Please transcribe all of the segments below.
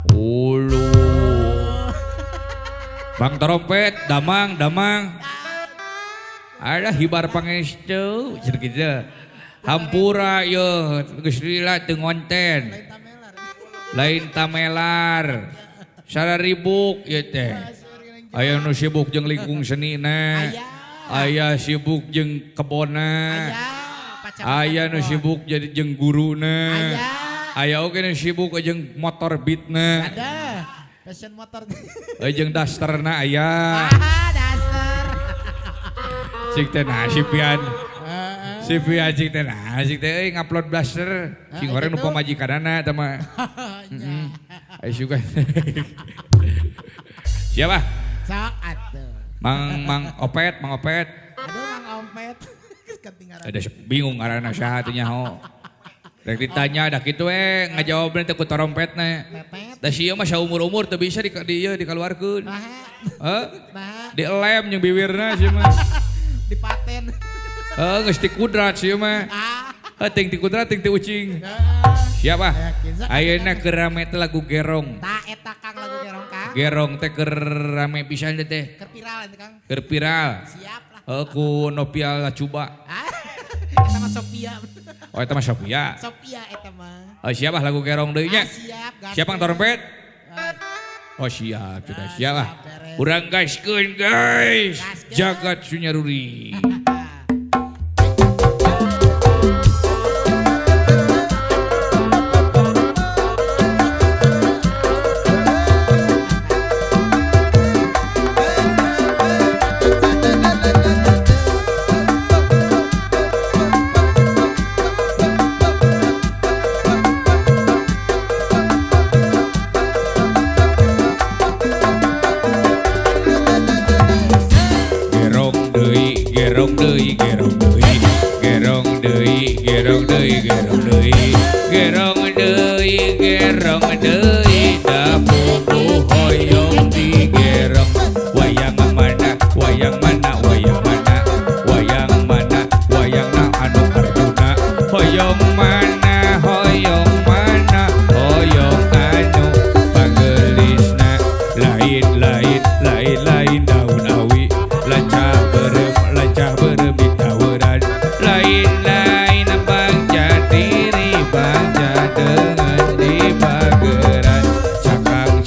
Ulu. Bang trompet, damang, damang. Ada hibar pangestu, cenah kitu. Hampura ye, geus lila teu ngonten. Lain tamelar. Sararibuk ieu teh. Aya nu sibuk jeung lingkung senina. Aya sibuk jeung kebonna. Aya nu sibuk jadi jeung guruna. Aya oge nu sibuk jeung motor beatna. Ada. Passion motor. Jeung dasterna aya. Ah, daster. Cik teh nah si Pian. Si Pian cik teh nah cik teh euy ngupload blaster. Sing horeng nu pamajikanana eta mah. Heeh. Aya suka. Siapa? Sok atuh. Mang Mang Opet, Mang Opet. Aduh Mang Opet. Ketinggalan. Ada bingung ngaranna saha teh nyaho. Rek ditanya dah kitu we ngajawabna teh ku trompetna. Da si ieu mah saumur-umur teu bisa di ieu dikaluarkeun. Heuh? Dielem jeung biwirna si mah. Dipaten. Heuh geus dikudrat si ieu mah. Heuh ting dikudrat ting ti ucing. Siapa? Ayeuna keur rame teh lagu Gerong. Tah eta Kang lagu Gerong Kang. Gerong teh keur rame pisan teh. Keur viral teh Kang. Keur viral. Siap lah. Heuh ku Nopial Lacuba. Eta mah Sophia. Oh eta mah Sophia. Sophia eta mah. Oh siapa lagu Gerong deui nya? Siap. Siapa yang trompet? Oh siap, sudah siap lah. Urang gaskeun guys. Jagat Sunyaruri. Gerong deui, gerong deui, gerong deui, gerong deui, gerong deui, gerong deui, gerong deui, da pupuh hoyong digerong. Wayang mana, wayang mana, wayang mana, wayang mana, wayangna anu Arjuna. Hoyong mana, hoyong mana, hoyong anu pangeulisna. Lain, lain, lain, lain daun awi, lancah berem, lancah berem di taweran. Lain-lain bangsa diri, bangsa dengan di pageran. Cakang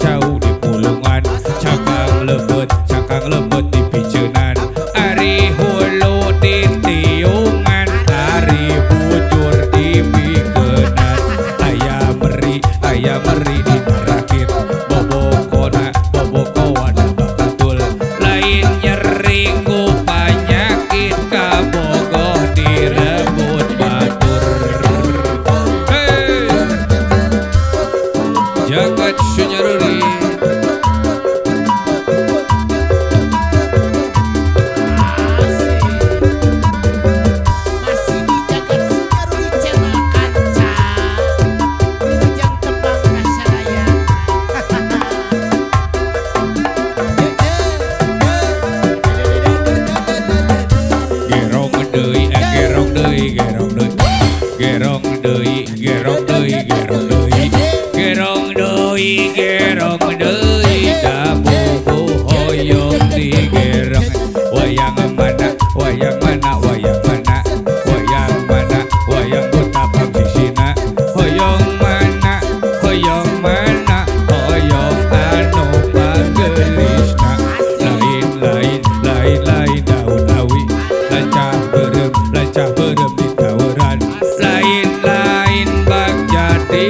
cau di pulungan, cakang lebet di picenan. Ari hulu di tiungan, ari bujur di pikenan. Aya meri di marakit, bobokona, bobokowana bakatul. Lain nyeri ku panyakit, kabogoh direbut batur. Hey! Jagat Sunyaruri. Masih di Jagat Sunyaruri channel kanca. Wilujeng tepang kasadaya. Gerong deui, gerong deui, gerong deui. Gerong deui, gerong deui, gerong deui. Gerong deui, gerong deui, da pupuh hoyong digerong. Wayang mana, wayang mana, wayang mana, wayang mana, wayang buta pangsisina. Hoyong mana, hoyong mana, hoyong anu pangeulisna. Lain, lain, lain, lain daun awi, lancah berem di taweran. Lain, lain bagja di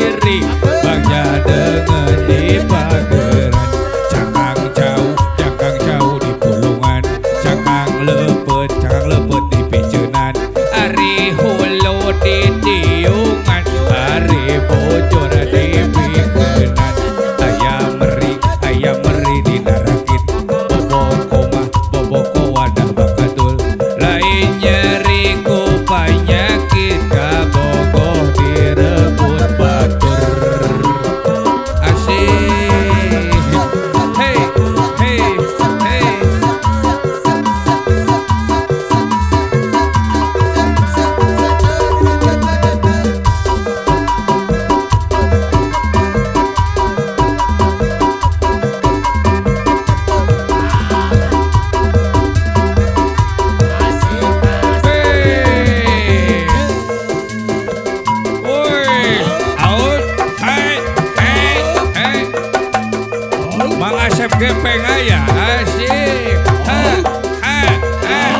Gepeng aya, asik. Ha ha ha.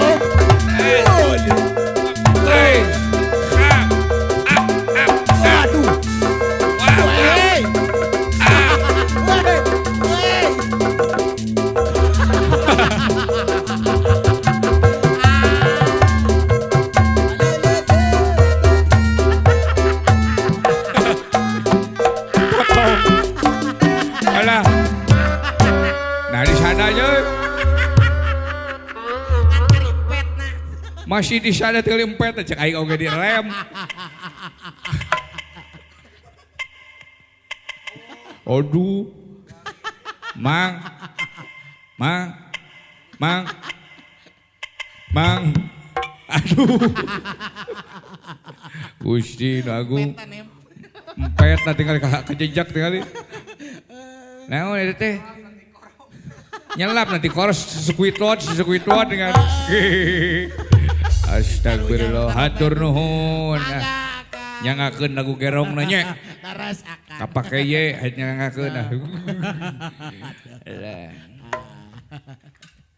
Hei. Ha. Ah, ah, ah. Aduh. Wah, wah. Wey. Wey. Wey. Potong. Alah. Nah, di sana aja. Kan karipet nah. Masih di sana tinggal empet, cek aing oge direm. Aduh. Mang. Mang. Mang. Mang. Aduh. Gusti nu agung. Empetan, em. Empet nah tinggal kejejak tinggal. Naon eta teh? Nyelap nanti koros sekuitot sekuitot dengan. Astagfirullah, hatur nuhun. Mangga, Kang. Nyangakeun lagu gerong nya. Taras akan. Kapake ye nyangakeun. Lah.